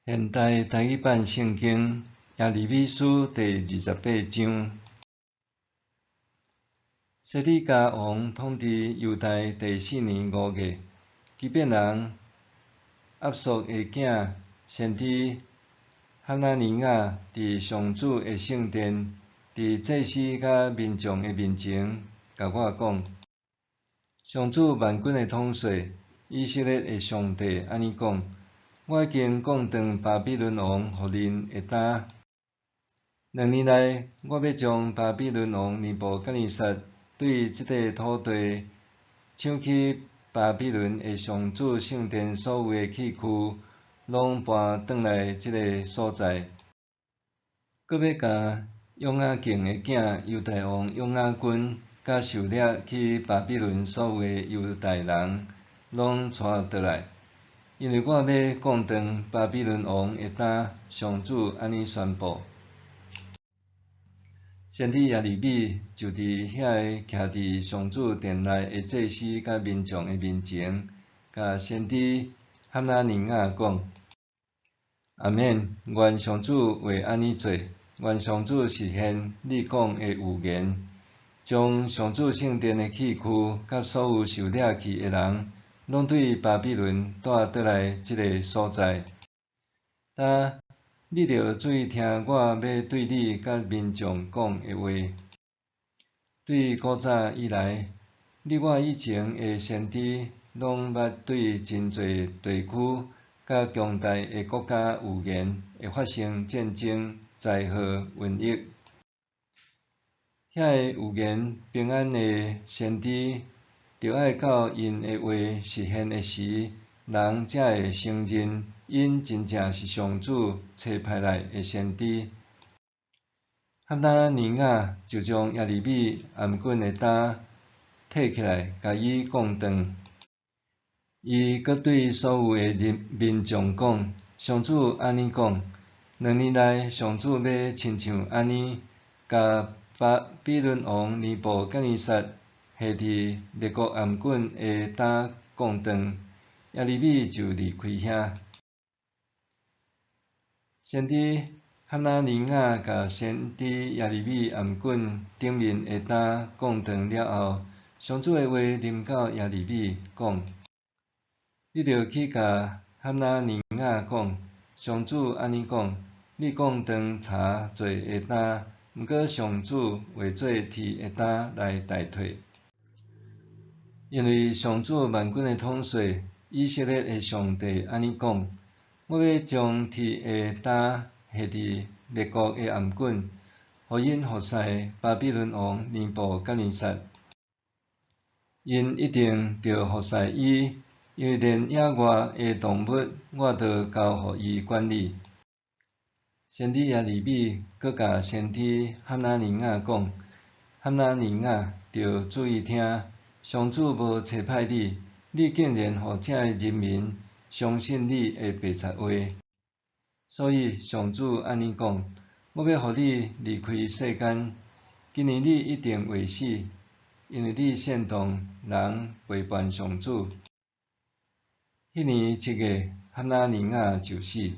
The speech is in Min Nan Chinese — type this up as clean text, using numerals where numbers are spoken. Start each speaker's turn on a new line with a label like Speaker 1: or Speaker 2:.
Speaker 1: 現代台語版聖經耶利米書第二十八章。西底家王統治猶大第四年五月，基遍人押朔的囝先知哈拿尼雅佇上主的聖殿，佇祭司佮民眾的面前，共我講：上主萬軍的統帥，以色列的上帝按呢講：我已經降斷巴比倫王予恁的擔。兩年內，我欲將巴比倫王尼布甲尼撒對這塊土地搶去巴比倫的上主聖殿所有的器具，攏搬轉來這个所在。閣欲共約雅敬的囝猶大王約雅斤，佮受掠去巴比倫所有的猶大人，攏帶轉來。因為我欲降斷巴比倫王的擔，上主按呢宣布。先知耶利米就佇遐个徛佇上主殿內的祭司佮民眾的面前，共先知哈拿尼雅講：阿們，願上主話按呢做，願上主實現你講的預言，將上主聖殿的器具佮所有受掠去的人，攏對巴比倫帶轉來這个所在。但你著注意聽我欲對你佮民眾講的話。對古早以來，你我以前的先知攏捌對真濟地區佮強大的國家預言會發生戰爭、災禍、瘟疫。遐个預言平安的先知，著愛到𪜶的話實現的時，人才會承認𪜶真正是上主差派來的先知。哈拿尼雅就將耶利米頷頸的擔提起來，共伊降斷。伊閣對所有的人民眾講：上主按呢講，兩年內，上主欲親像按呢，共巴比倫王尼布甲尼撒繫佇列國頷頸的擔降斷。耶利米就離開遐。先知哈拿尼雅共先知耶利米頷頸頂面的擔降斷了後，上主的話臨到耶利米，講：你著去共哈拿尼雅講，上主按呢講：你降斷柴做的擔，毋過上主畫做鐵的擔來代替。因為上主萬軍的統帥，以色列的上帝按呢講：我欲將鐵的擔繫佇列國的頷頸，予𪜶服侍巴比倫王尼布甲尼撒。𪜶一定著服侍伊，因為連野外的動物，我都交予伊管理。先知耶利米閣共先知哈拿尼雅講：哈拿尼雅，著注意聽，上主無差派你，你竟然予這个人民相信你的白賊話。所以上主按呢講：我欲予你離開世間，今年你一定會死，因為你煽動人背叛上主。彼年七月，哈拿尼雅就死。